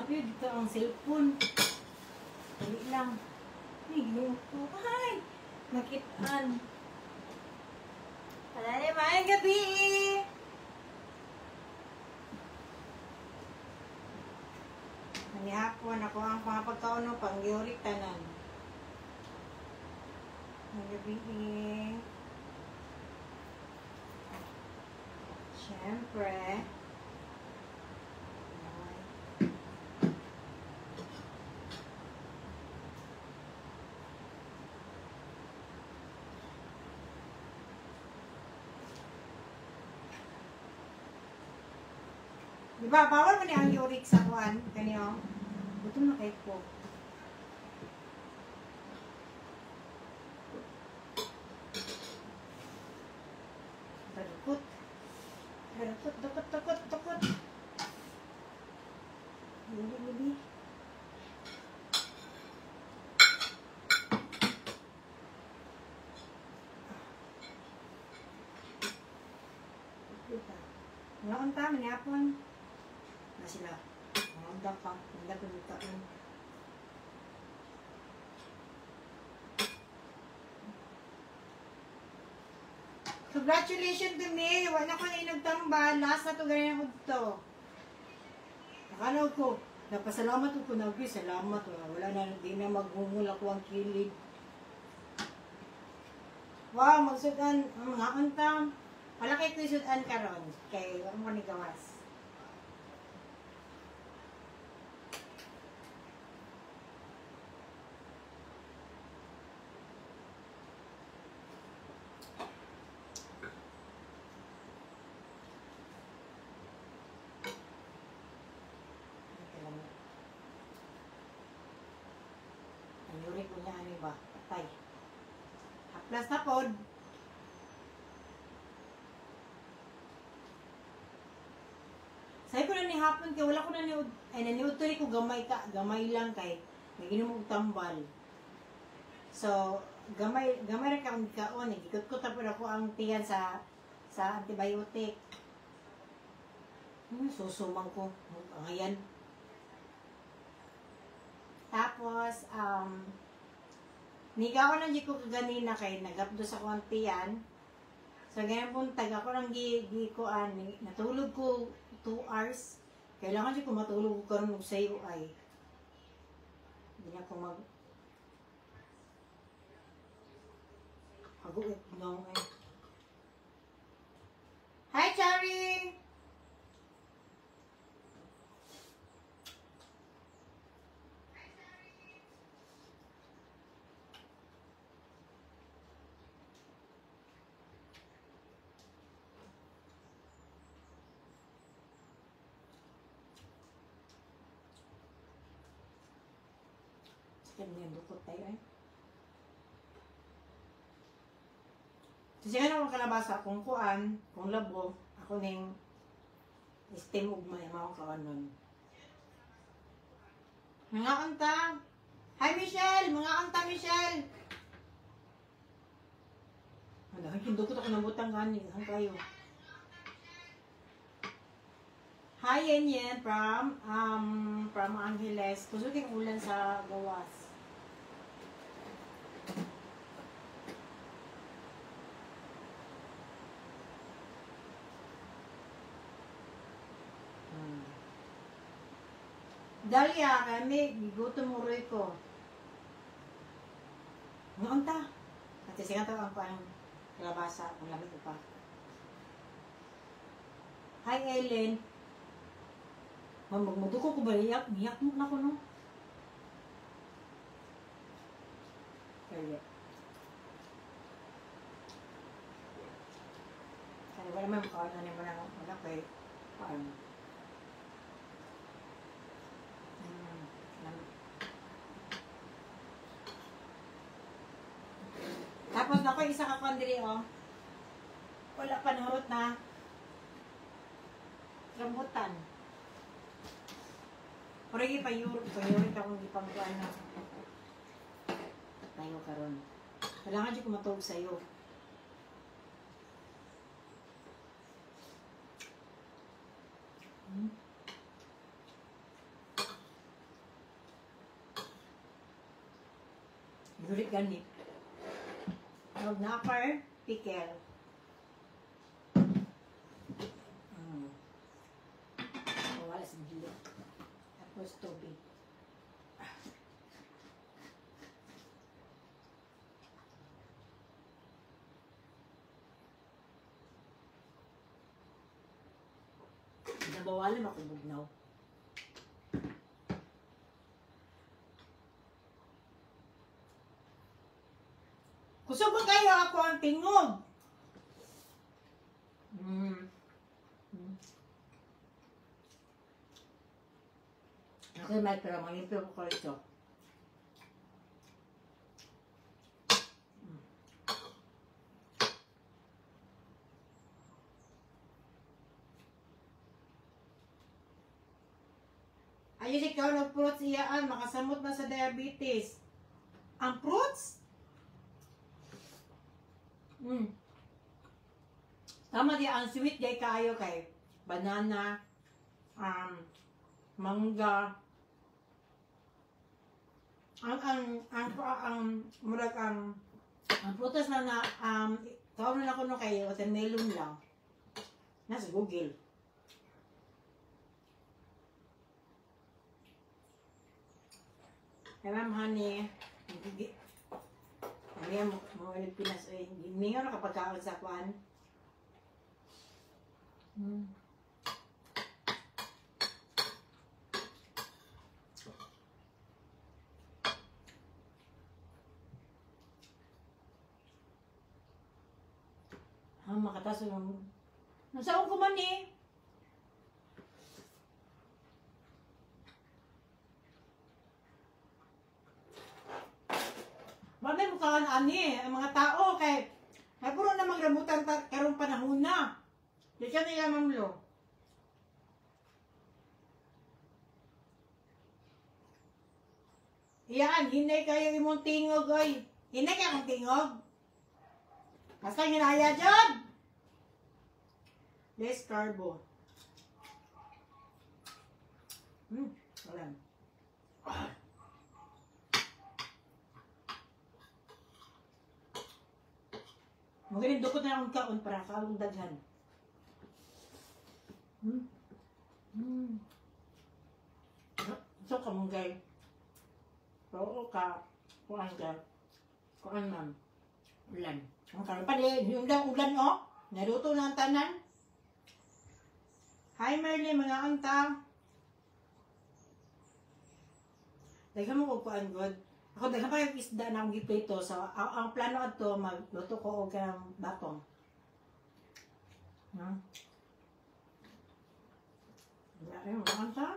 Grabe, dito ang cellphone. Dali lang. Ay, ginoo ko. Ay, makitaan. Alala, maayong gabi. Manihapon ako ang pangapagkaon no, pang-uric tanan. Maayong gabi. Siyempre. Diba, bawal man ang uric sa kuan, kanyo. Gutom na kay ko. Dukot. Dukot, dukot, dukot, dukot. Hindi, hindi. Wala kang tama, niyapon. Na sila. Mga ka. Hindi ko dito. Congratulations to me. Wala ko na inagtambal. Last na to ganyan ako dito. Nakalaw ko. Napasalamat ko na. Salamat. Wala na. Hindi na maghungol ako ang kilid. Wow, magsudan. Ang mga untang. Wala kay kuisudan karon kay wala mo ni gawas. Ang yuri ko niya ani ba? Patay. Haplas na pod. Sabi ko na ni hapon kay wala ko na niud ay naniud ko gamay ka, gamay lang kay naginom og tambal. So, gamay gamay ra kaon kaon, gikot ko tapos ako ang tiyan sa antibiotic. Susumang ko angayan. Tapos nigaw na jud ko kaganina kay nagapdos ako ang tiyan. So ganyan buntag ako nang gi kuan, natulog ko 2 hours. Kailangan siya ko matulog ko karon og sayo ay. Hindi na ko mag haguit no ay. Hi Cherry. Kanya dukot tayo eh. Kasi nga naman kalabasa, kung kuan, kung labo, ako ning steam ug may mga kawanon. Mga unta! Hi Michelle! Mga unta Michelle! Ano, dukot ako ng butang gani. Ang kayo. Hi Yen Yen from Angeles. Kusog yung ulan sa gawas. Dalia, kami, gigutom mo roy ko. Noon ta. At sige to ang paang kalabasa, ang lamig ko pa. Hi, Ellen. Ma'am, magmuduko ko ba? Iyak, iyak mo na ko, no? Kaya. Kaya wala may makawan na wala, wala kay paano. Tapos ako isa ka kondri oh. Wala pa nahurot na rambutan. Pero payurik akong gipangkuan na. Tayo karon. Kailangan jud ko matuog sa iyo. Dili gani. Og napar pickle. Wala sa dili. Tapos tubig. Nabawalan ako bugnaw. Kusog ba kayo ako ang tingog? Okay, Mike, pero mangimpyo ko ito. Ayos ikaw ng fruits iyaan, makasamot na sa diabetes. Ang fruits? Tama di, ang sweet di kaayo kay banana, mangga. Ang murag ang prutas na na tawag na ako no kay watermelon lang. Nasa Google. Hey, Ma'am Honey, ano yan, mga Pilipinas, eh, mingaw na kapag kaon sa kuan. Ah, makatas yung... Nasaon ko man eh. Wala mo kaan ani ang mga tao kay ay puro na magramutan karong panahon na. Di ka nila mamlo. Iyan, hinay kayo imong tingog oy. Hinay kay akong tingog. Basta hinaya jud. Less carbo. Wala. Magaling dukot na akong kaon para kaong daghan. So, kamunggay. Oo ka. Kuan ka. Kuan, ma'am. Ulan. Ang karon pa di, yung lang ulan, oh. Naluto na ang tanan. Hi, Merly, mga anta. Daghan mo og kuan, good. Ako, daghan pa yung isda na akong giprito. So, ang plano adto magluto ko og kanang batong. Wala yung mga anta.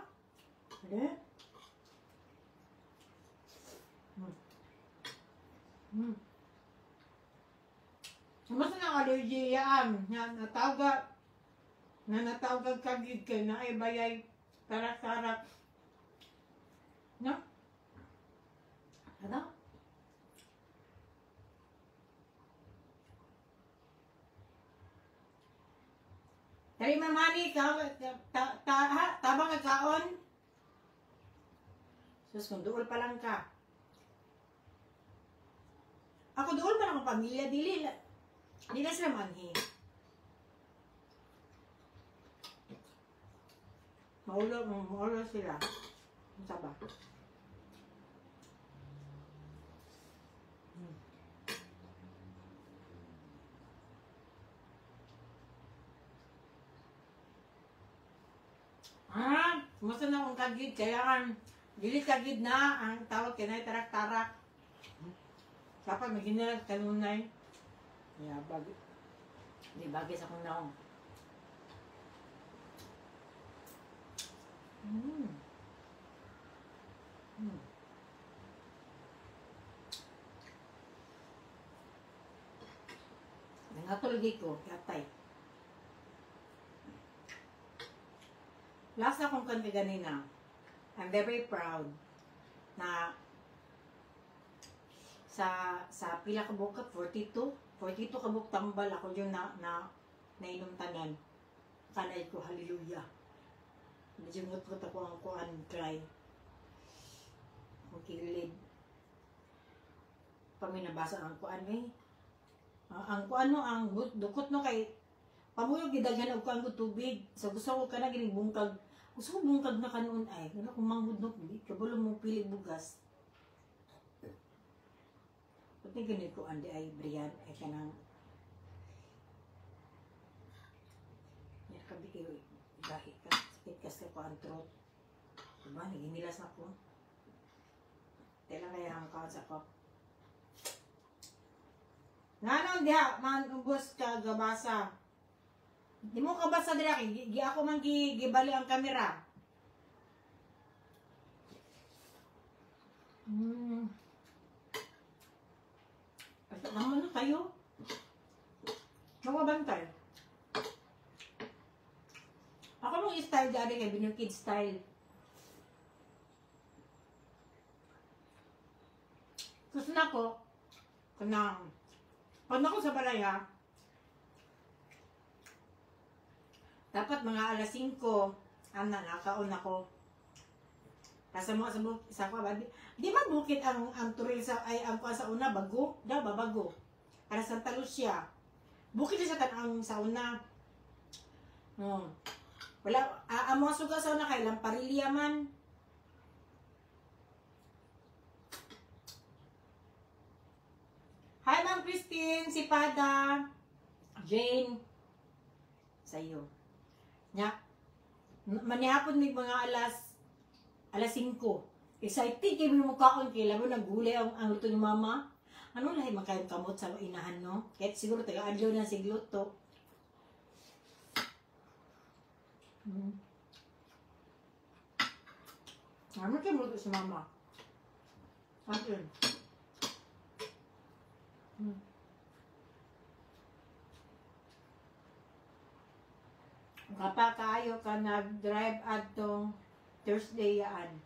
Pwede. Mas na allergy yan. Na natawga. Na natawag kagid kay na ay bayay tarak-tarak. No? Ano? Dali mamani ka ta, ta, ha, tabang ka kaon. Sus, kung duol pa lang ka. Ako duol man akong pamilya, dili di na sila manhi. Maulo, maulo sila. Ang saba. Ah, musta na akong kagid. Kaya kan, dili kagid na ang tawag kinay tarak-tarak. Dapat may ginalat kanunay. Yeah, bagay. Di bagay sa akong naong. Nangatulog ko, katay. Last akong kanta ganina. I'm very proud na sa pila ka buok, 42 ka buok tambal ako yung na nainom tanan. Kanay ko, hallelujah. Medyo ngut-ngut ako ang kuan dry. Ang kilid. Paminabasa ang kuan eh. Ang kuan no, ang dukot no kay pamuyog gidaghan og kuan ko tubig. So gusto ko kana gining bungkag. Gusto ko bungkag na kanuon ay. Ano kung manghud no, di kabalo mo pili bugas. Pati ganit ko andi ay Brian ay kanang yan kabi kayo gahi ka sakit ka sa kuan throat. Diba naginilas na ko. Tela kaya ang kaon sa ko. Nganon diha man ubos ka gabasa. Di mo kabasa dira kay gi ako man gi gibali ang kamera. Basta naman na kayo. Nakabantay. Ako mong style dyan kay Binukid style. Gusto na ko, kanang, pag ako sa balay ha, dapat mga alas 5, ana, nakaon ako. Kasi mo sa buk, sa ko ba, di ba bukid ang turil sa ay ang kuan sa una bago, daw ba bago. Para Santa Lucia. Bukid siya sa tan-ang sa una. Wala ang mga suga sa una kay Lamparilya man. Hi Ma'am Christine, si Pada, Jane, sa iyo. Nya, manihapon mig mga alas 5. Excited kay mi mukaon kay labo naghuli ang luto ni mama. Ano lahi man kayo kamot sa inahan no? Kahit siguro taga adlaw na sigluto. Ano kay luto si mama? Atin. Kapa kaayo ka nag-drive adtong Thursday yaan.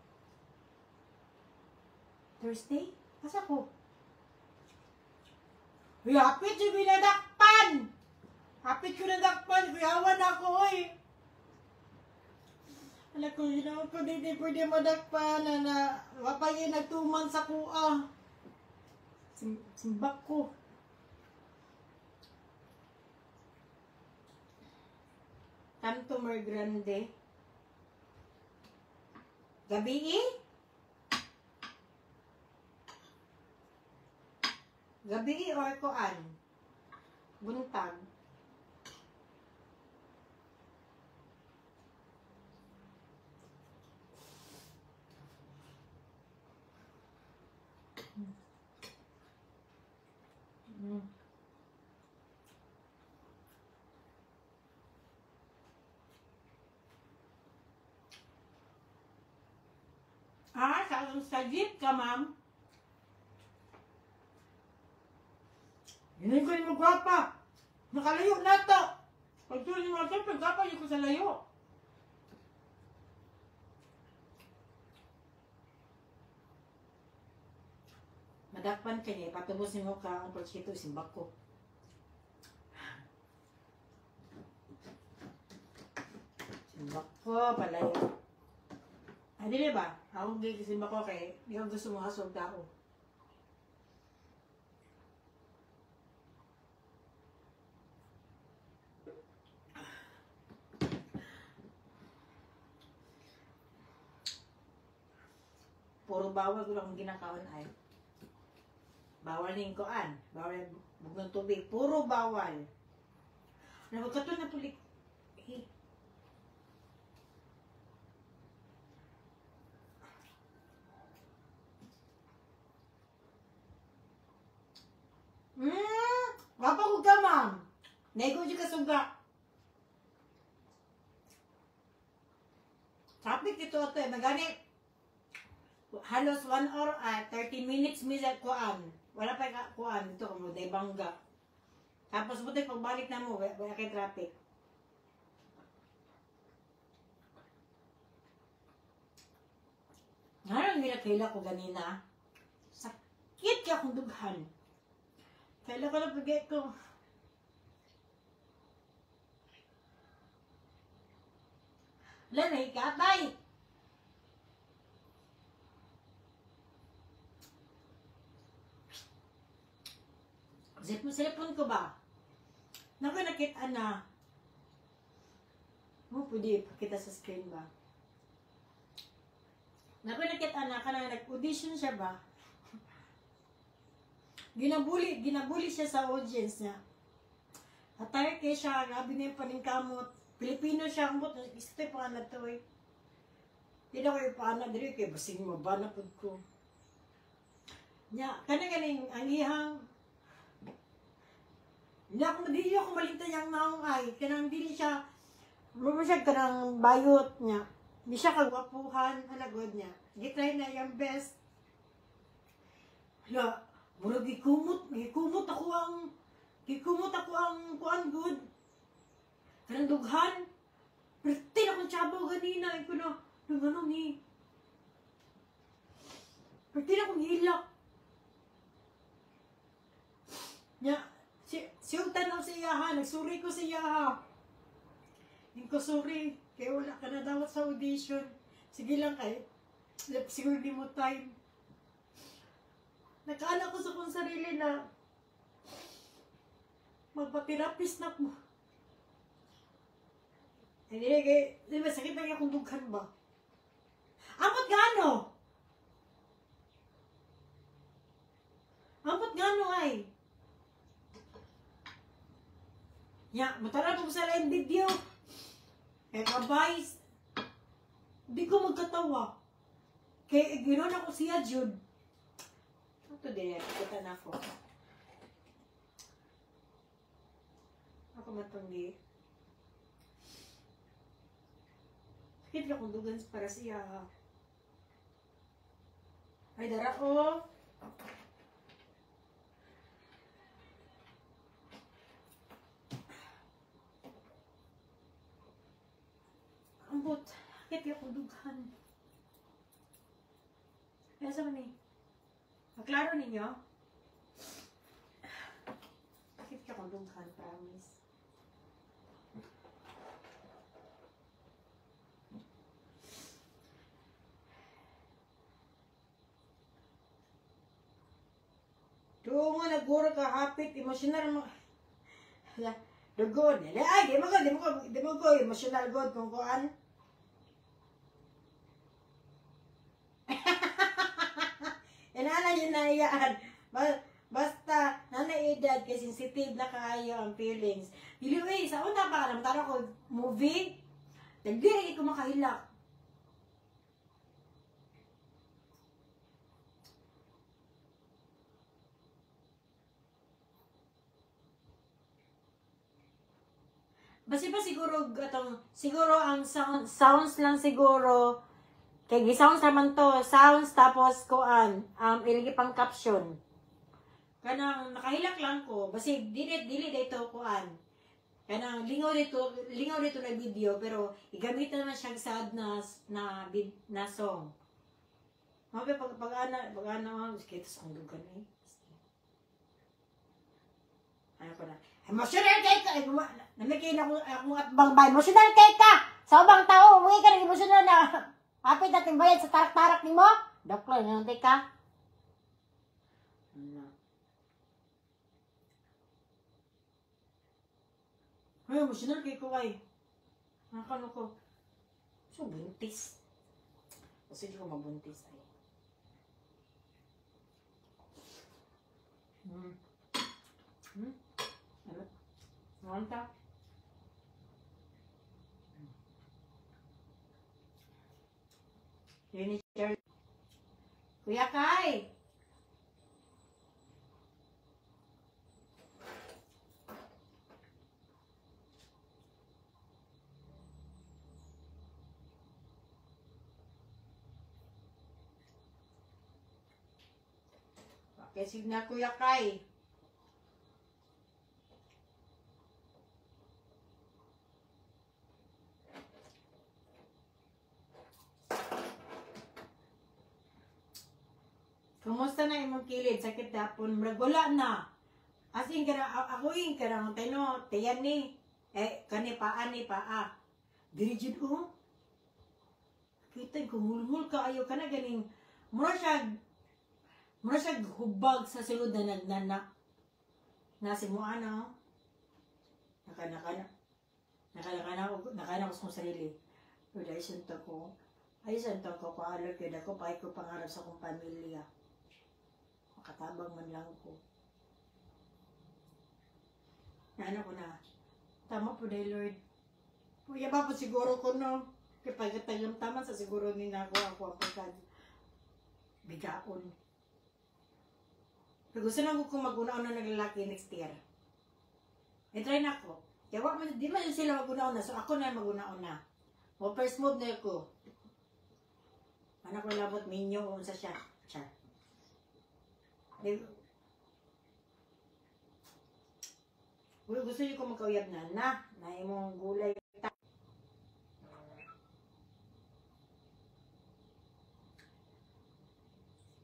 Thursday? Asa ko? Uy, hapit yung binadakpan! Hapit ko nadakpan! Kuyawan ako, oy! Ala ko, ginawa ko, di pwede madakpan na na wapay nagtuman sa kuha. Simbak ko. Tanto Grande. Gabi eh? Gabi or kuan? Buntag. Ah, sa jeep ka, ma'am. Hindi ko yung magwapa. Nakalayo na to. Pagtuloy mo ito, pagkapa ko sa layo. Madakpan ka niya, patubos mo ka ang prochito, simbak ko. Simbak ko, palayo. Ay, dili ba? Ako gigisimba ko kay di ko gusto mo hasog tao. Puro bawal ko lang ginakaon ay. Bawal ning kuan, bawal bugong tubig, puro bawal. Ano ka to na pulik? Hey. Wapa ko ka, ma'am. Nego di ka suga. Traffic dito ato eh. Magani, halos 1 hour 30 minutes mi sa kuan. Wala pa ka kuan dito kamo day bangga. Tapos buti pagbalik na mo, wala kay traffic. Ngayon hilak-hilak ko ganina. Sakit ka akong dughan. Kailan ko na pag ko. Lanay ka, tay! Cellphone ko ba? Naku, nakita na. Mo, pwede ipakita sa screen ba? Naku, nakita na, kanang nag-audition siya ba? Ginabuli siya sa audience niya. Attire kay siya, grabe na yung paningkamot. Pilipino siya, ang but, ito yung pangalan to eh. Di na ko yung paana diri kay basing mabana pud ko. Nya, kana ganing ang iyang hindi ako dili ako malintan yang naong ay kanang dili siya mo siya kanang bayot niya. Di siya kagwapuhan, anagod niya. Gitry na yung best. Hala, murag gikumot ako ang kuan good. Kanang dughan. Perti na akong tsabaw ganina. Ay ko na, nang ano ni. Perti na akong hilak. Nya, si siyog tanaw sa iya ha, nagsuri ko sa iya ha. Yung ko sorry, kaya wala ka na dawat sa audition. Sige lang kay, siguro di mo time. Nakaala ko sa kong sarili na magpa-therapist na ko. Hindi, kay, di ba, sakit na akong dughan ba? Amot gano? Amot gano ay? Ya, matara po sa lain video. Kaya kabays, di ko magkatawa. Kaya ganoon ako siya, Jude. Ito din, kita na ako. Ako matunggi. Sakit na kong dugan para siya. Ay, dara oh. Ambot, sakit yung akong dughan. Kaya sa man eh. Maklaro ninyo? Sakit ka akong dughan, promise. Doon mo naguro ka hapit, emosyonal mo. Hala, dugon. Ay, di mo ko, emosyonal god kung kuan. Inana yun na iyaan. Basta, nana edad kay sensitive na kaayo ang feelings. Dili eh, sa una pa alam tara ko movie. Dili ko makahilak. Basta pa siguro atong siguro ang sounds lang siguro kay gi-sounds naman to, sounds tapos kuan, ilagi pang caption. Kanang nakahilak lang ko, basig dili dili dito kuan. Kanang lingaw dito na video pero igamit naman siyang sad na na na song. Mabe pag ana kita sa kong dugan eh. Ano ko na? Emotional kay ka. Namikay na akong atbang ba? Emotional kay ka! Sa ubang tao, umuwi ka ng emotional na. Kapit natin bayad sa tarak-tarak nimo? Doklo, nanti ka. Ano? Ay, emotional kay ko ay. Nakano ko. So, buntis. Kasi di ko mabuntis ay. Ano? Wanta. Yun ni Charlie. Kuya Kai! Pakisig na, Kuya Kai. Kumusta na imong kilid? Sakit dapon. Murag wala na. As in, kana, ako in, kanang teno, tiyan ni. Eh, kani paa ni paa. Diri jud oh. Kita kumulmul ka ayo kana ganing mura siya hubag sa sulod na nagnana. Nasi mo ano? Naka naka naka naka naka naka ko sa sarili. Lord, ayos to ko. Ayos to ko ko kay dako pa ko pangarap sa akong pamilya. Makatabang man lang ko. Ano ko na. Tama po dahil, Lord. Kuya ba po siguro ko no? Kaya pagkatagam tama sa siguro ni na ako ako ang pagka bigaon. Pero gusto na ko kung mag-una-una ng lalaki next year. I-try na ako. Kaya wa man, di man sila mag-una-una. So ako na mag-una-una. O first move na ako. Ano ko labot minyo o unsa siya. Char. Di, uy, gusto niyo ko magkauyab na na. Na imong gulay ta.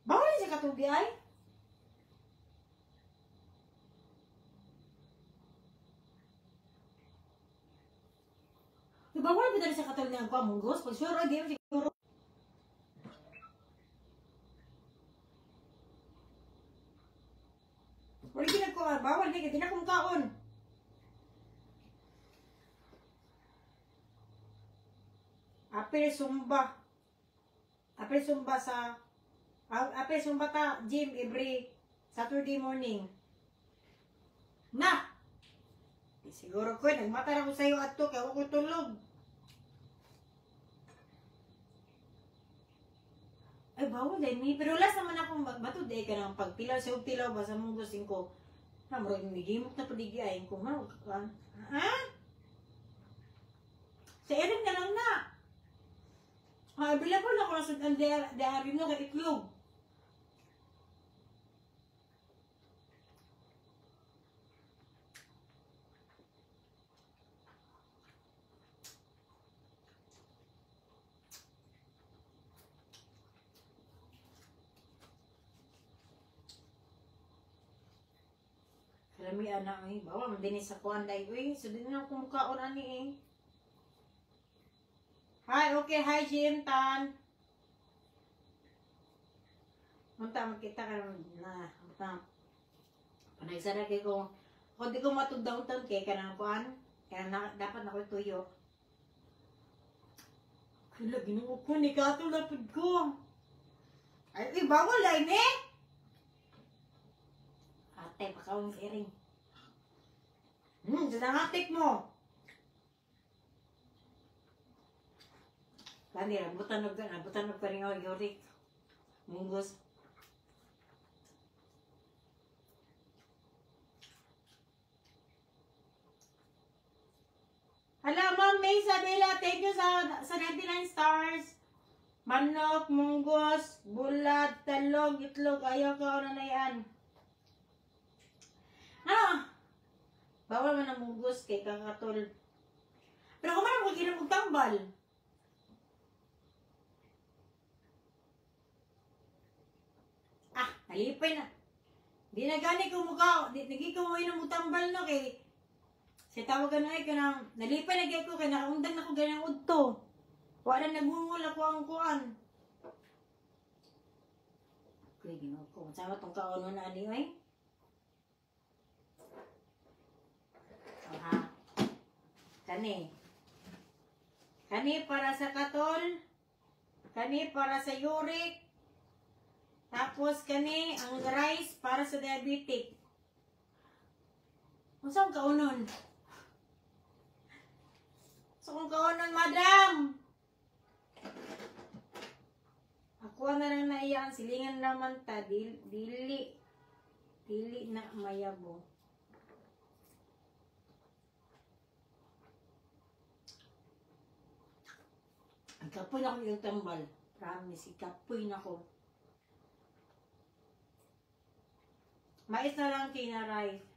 Bawal siya katubi ay. Uy, bawal ba dali sa katulad ng kwa munggos? Pag sure, di mo siguro. Wala ginagawa, bawal di, di na kong kaon. Apil Zumba. Apil Zumba sa Apil Zumba ta gym every Saturday morning. Na! Di siguro ko, nagmata na ko sa'yo ato, kaya ako tulog. Ay, bawal din ni. Pero last naman akong bato, di ka nang pagpilaw. Sa pilaw ba sa mong gusing ko. Na, murag nigimok na padigi ay ko. Ha? Ha? Sa erin na lang na. Ah, available na ko na sa diary mo kay itlog. Kalami ana eh. Bawal man din sa kuan dai uy. So din na akong mukaon ani eh. Hi, okay, hi Jim Tan. Unta makita ka na, unta. Panagsara kay ko. Kung di ko matug downtown kay kanang kuan, kaya na, dapat na ko tuyo. Kula Ginoo ko ni katol na pud ko. Ay, uy, bawal ay ne. Ate, pakaon sa iring. Sa nangatik mo. Kani, rambutan og karing yurik. Munggos. Hala, Ma'am May Isabela, thank you sa 99 stars. Manok, munggos, bulad, talong, itlog, ayaw ka na yan. Ah! Bawal man ang munggos kay kakatol. Pero kung man ang maginom og tambal. Ah, nalipay na. Di na gani ko mukha, di nagi ko mo inom og tambal no kay sa tawagan na ay kanang nalipay na gyud ko kay nakaundang na ko ganang udto. Wa na nagungol ako ang kuan. Kuy Ginoo ko, unsa tong kaonon ani oy? Aha. Kani. Kani para sa katol. Kani para sa uric. Tapos kani ang rice para sa diabetic. Unsa ang kaunon? So kung kaunon, madam. Ako na lang naiyaan, silingan naman ta dili dili na mayabo. Ang kapoy na ako yung tambal. Promise, ikapoy na ko. Mais na lang kina rice.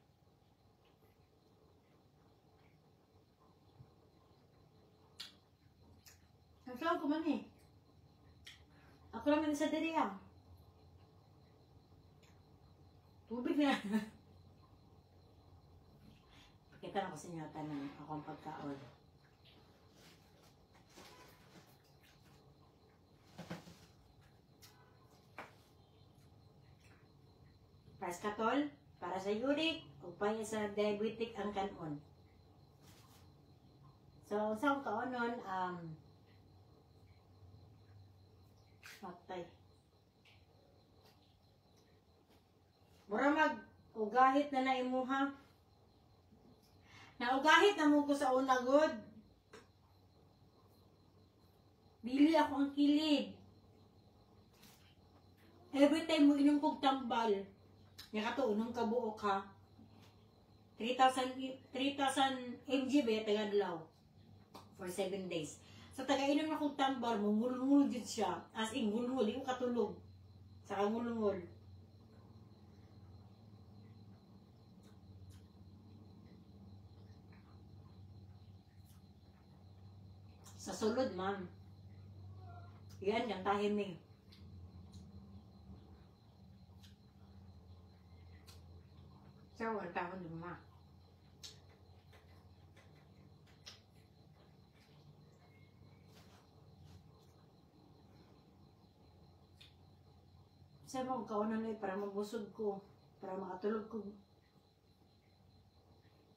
Ang sarap ko man eh. Ako naman sa diri ah. Tubig na. Pakita na ko sa inyo tanan akong pagkaon. Para sa katol, para sa uric, Upay sa diabetic ang kanon. So, sa akong kaonon, patay. Mura mag ugahit na na imuha. Naugahit na mo ko sa una god. Dili ako ang kilid. Every time mo inom kog tambal, nya kato unong kabuok ha. 3,000 3,000 mg ba tagadlaw for 7 days. So taga-inom na kog tambal, mungulngul jud siya. As in ngulngul, di ko katulog. Saka ngulngul. Sa sulod, ma'am. Yan, kantahin ni. So, ang taon lima. Sa mga kaunan eh, para mabusog ko. Para makatulog ko.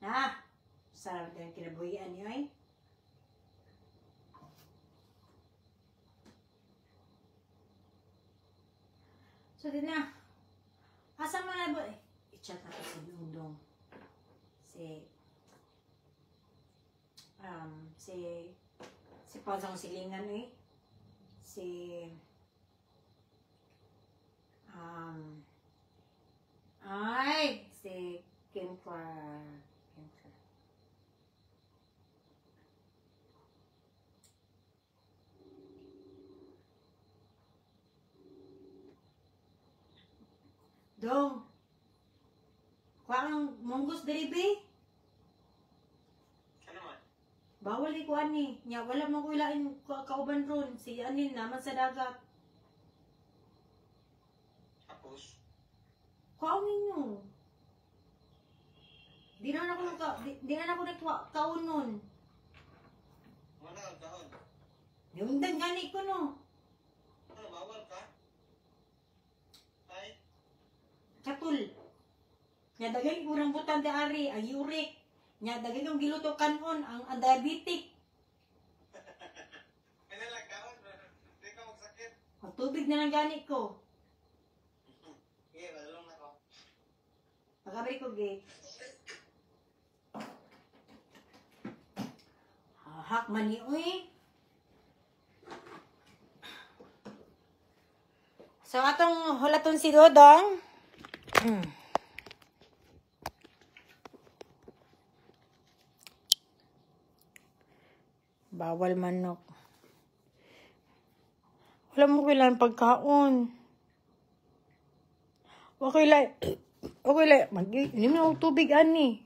Na! Sarap din kinabuhian niyo ay. So, di na. Asa man na ba? Eh, i-chat na ko si Dungdong. Si Pazang Silingan eh. Si um ay si Kim Clark. Kim Clark. Dong. Kuha ang munggos diri be. Ano man? Bawal ni kuan ni. Nya wala mo ko ilain kauban ron si anin naman sa dagat. Tapos? Kuha ninyo. Di na ako nagka, di na ako nagkuha kaunon. Wala ang kaon. Yung dan gani ko no. Ano, bawal ka? Ay, Katul. Nya daghan ko rambutan di ari ang uric. Nya daghan kong giluto kanon ang diabetic. ano lang kaon? Di ka magsakit. Ang tubig na lang gani ko. Sige, malulong na ko. Pagabri ko gate. Hahak man ni uy. So atong hulaton si Dodong. Bawal manok. Wala mo kailangan pagkaon. Okay lang. Okay lang. Mag inom na akong tubig ani.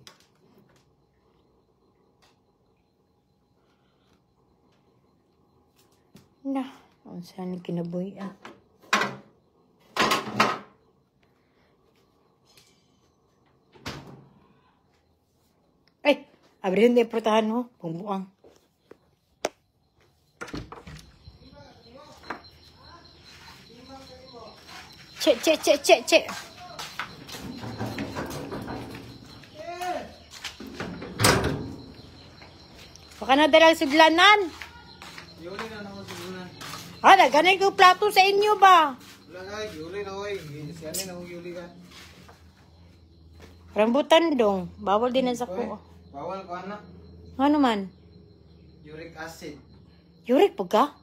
Na, unsa ni kinabuhi ah. Ay, abrihin din prutahan mo. Bumbuang. Che, che, che, che, che. Baka nadala sudlanan. Yuli na ako sudlanan. Ah, nagganay ko plato sa inyo ba? Wala ka, yuli na oy. Siya na ako yuli ka. Rambutan dong. Bawal din ang sako. Bawal ko anak. Ano man? Uric acid. Uric po ka?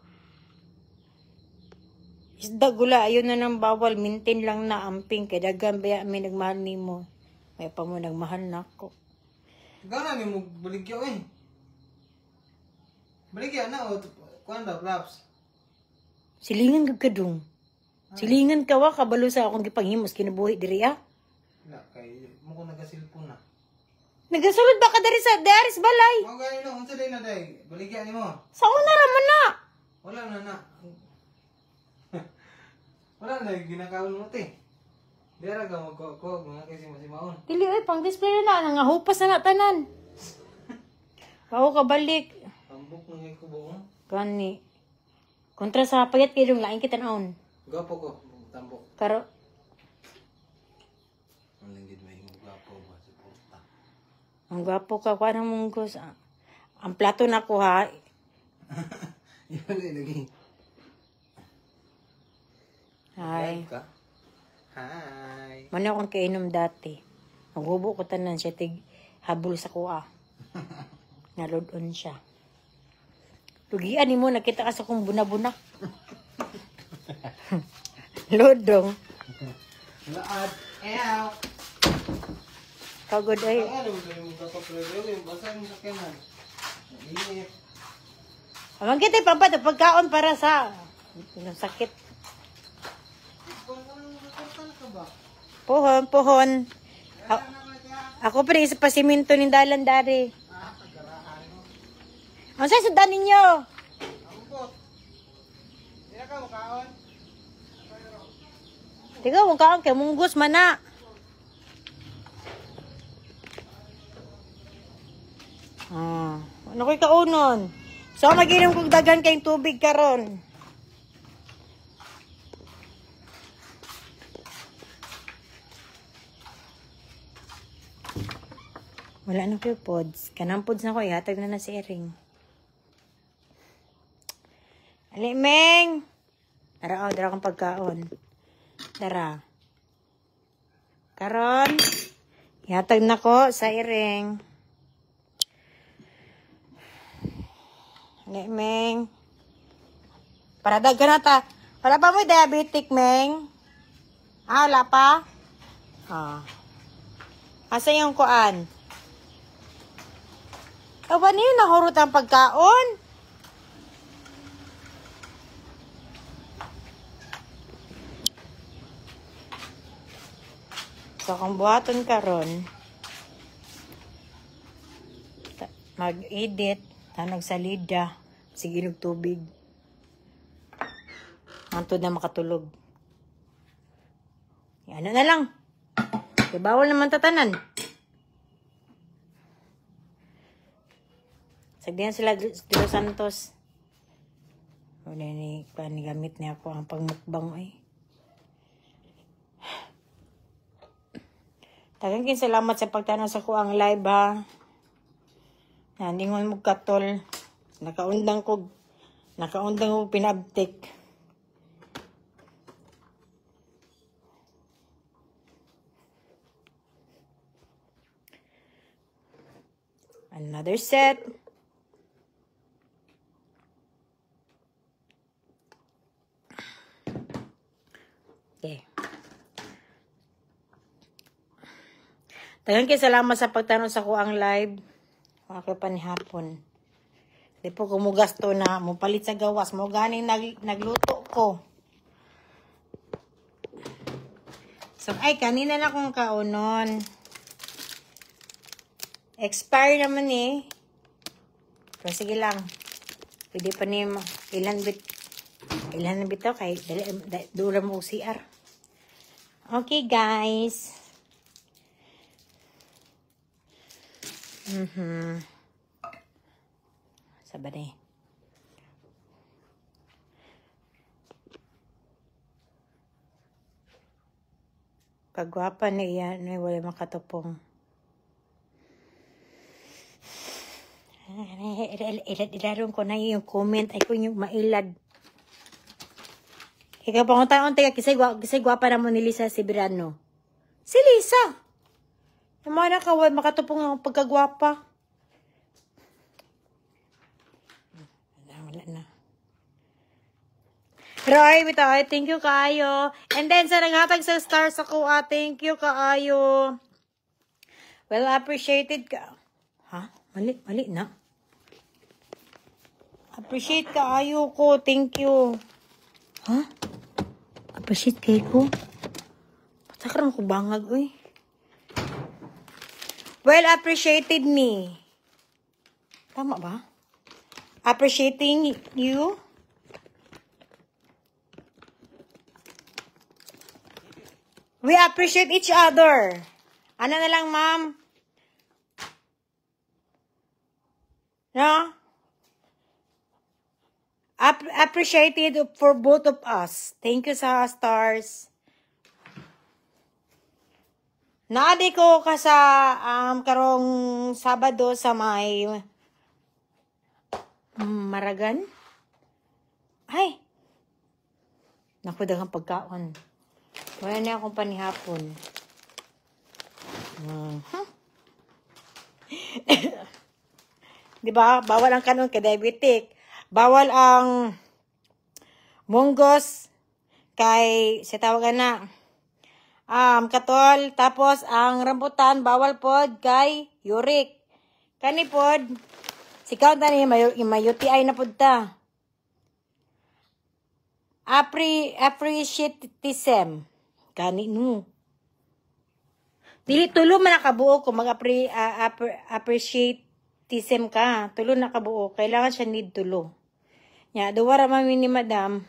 Isda gula, ayun na nang bawal. Mintin lang na amping. Kay daghan ba may nagmahal nimo. May pa mo nagmahal na ako. Gana ni mo baligya oy. Baligya na o kuan ba props. Silingan gud ka dong. Silingan ka wa kabalo sa akong gipanghimos kinabuhi diri ah. Na kay mo ko nagasilpon na. Nagasulod ba ka diri sa Daris balay? Mao gani no, unsa day na day? Baligya nimo. Sa una ra man na. Wala na na. Wala na ginakaon mo te. Dira ka magkuha mga kasi masimaon. Dili oy pang display na nangahupas na na tanan. Bago ka balik. Tambok na ngay ko buong. Gani. Kontra sa payat kay dong lain kita naon. Gapo ko, tambok. Karo Ang langgit may himo gapo ba sa po. Ang gwapo ka, kuha ng munggos. Ah, ang plato na ko ha. Yun ay lagi. Hi. Live ka? Hi. Mano akong kainom dati. Maghubo ko tanan siya tig habol sa kuha. Nalodon siya. Lugian nimo nakita ka sa kong buna-buna. Lodong. Laad. Ew. Kagod ay. Ang ano mo yung kapag-review yung basa mo sa kanan. Init. Amang kita pampat pagkaon para sa yung sakit. Ka ba? Pohon, pohon. Ako pa rin sa pasiminto ni dalan dari. Ang sa sudan ninyo? Ampot. Hindi na ka makaon. Tiga, huwag kaon kay munggos man na. Ah, ano ko'y kaunon? So, maginom kong dagan kayong tubig karon. Wala na kayo pods. Kanang pods na ko, ihatag na na si Ering. Ali, Meng! Tara, oh, dara akong pagkaon. Tara. Karon, ihatag na ko sa Iring. Ali, Meng. Para daghan na ta. Wala pa mo diabetic, Meng? Ah, wala pa? Ah. Asa yung kuan? Aba niyo, nahurot ang pagkaon. So, kung buhaton karon, mag-edit, tanog sa lida, sige inog tubig. Hantod na makatulog. Ano na lang. Kaya bawal naman tatanan. Sagdihan sila de Los Santos. Wala ni, ni gamit niya ako ang pagmukbang ay. Daghang kin salamat sa pagtanaw sa kuang live ha. Naningon mo katol. Nakaundang ko pinabtik. Another set. Okay. Daghang kay salamat sa pagtanaw sa kuang live. Ako pa ni hapon. Di po kumugasto na mo palit sa gawas mo ganing nagluto ko. So ay kanina na akong kaunon. Expire naman eh. Pero sige lang. Pwede pa ni ilan bit ilan na bitaw kay dali dura mo CR. Okay guys. Saba na eh. Kagwapa na iyan, ay wala makatupong. Ilaron ko na yung comment ay kung yung mailad. Ikaw pangunta unta kisay gwapa na mo ni Lisa Sibrano. Si Lisa. Yung mga nakaway makatupong ang pagkagwapa. Wala na. Pero ay, bitaw, ay, thank you kaayo. And then, sa naghatag sa stars ako, ah, thank you kaayo. Well, appreciated ka. Ha? Mali, mali na. Appreciate kaayo ko. Thank you. Ha? Appreciate kayo ko? Basta karon ko bangag, uy. Well, appreciated me. Tama ba? Appreciating you? We appreciate each other. Ano na lang, ma'am? No? Appreciated for both of us. Thank you sa stars. Naadi ko ka sa karong Sabado sa may Maragan. Ay! Naku, daghang pagkaon. Wala na akong panihapon. Di ba? Bawal ang kanon kay diabetic. Bawal ang munggos kay sa tawagan na katol. Tapos ang rambutan bawal pod kay uric. Kani pod si count ni may UTI na pod ta. Appreciatism. Kani no. Dili tulo man nakabuo kung mag-appre appreciatism ka. Tulo na kabuo. Kailangan siya need tulo. Nya, duwa ra man mi ni madam.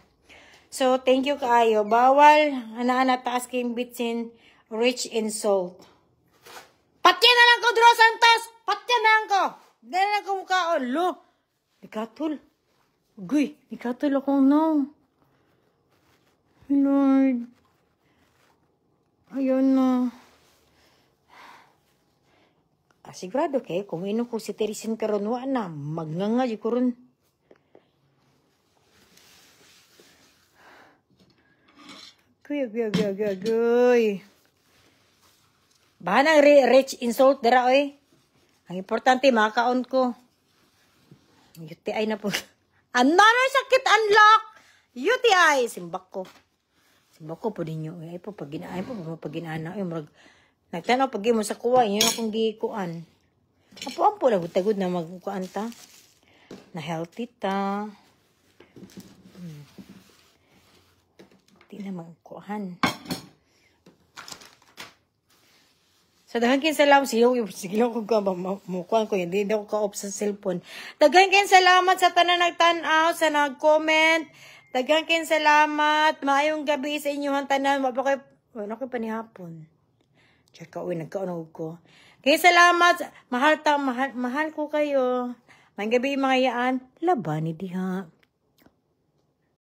So, thank you kaayo. Bawal, ana-ana taas kay bitsin, rich in salt. Patya na lang ko, Dro Santos! Patya na lang ko! Di na lang ko mukaon. Lo! Nikatol. Guy, nikatol ako no. Lord. Ayun na. Ah, sigurado kay kung inom ko si Teresin karon wa na magnganga jud ko ron. Guy, guy, guy, guy, guy. Bahan ang rich insult dira oy. Ang importante makakaon ko. UTI na po. Ano na sakit unlock? UTI simbak ko. Simbak ko po ninyo. Ay po pag ginaan po pag ginana ay murag nagtanaw pag mo sa kuwa yun akong gikuan. Apo ampo lang tagod na magkuan ta. Na healthy ta. Di na magkuan. So, daghan kayong salamat. Sige, sige lang kung mukuan ko. Hindi ako ka-off sa cellphone. Daghan kayong salamat sa tanan nagtan-aw, sa nag-comment. Daghan kayong salamat. Maayong gabi sa inyong tanan. Wa pa kayo, wala ko panihapon. Tsaka, uy, nagkaunog ko. Kaya salamat. Mahal ta, mahal, mahal ko kayo. Maayong gabi mga yaan. Labani diha.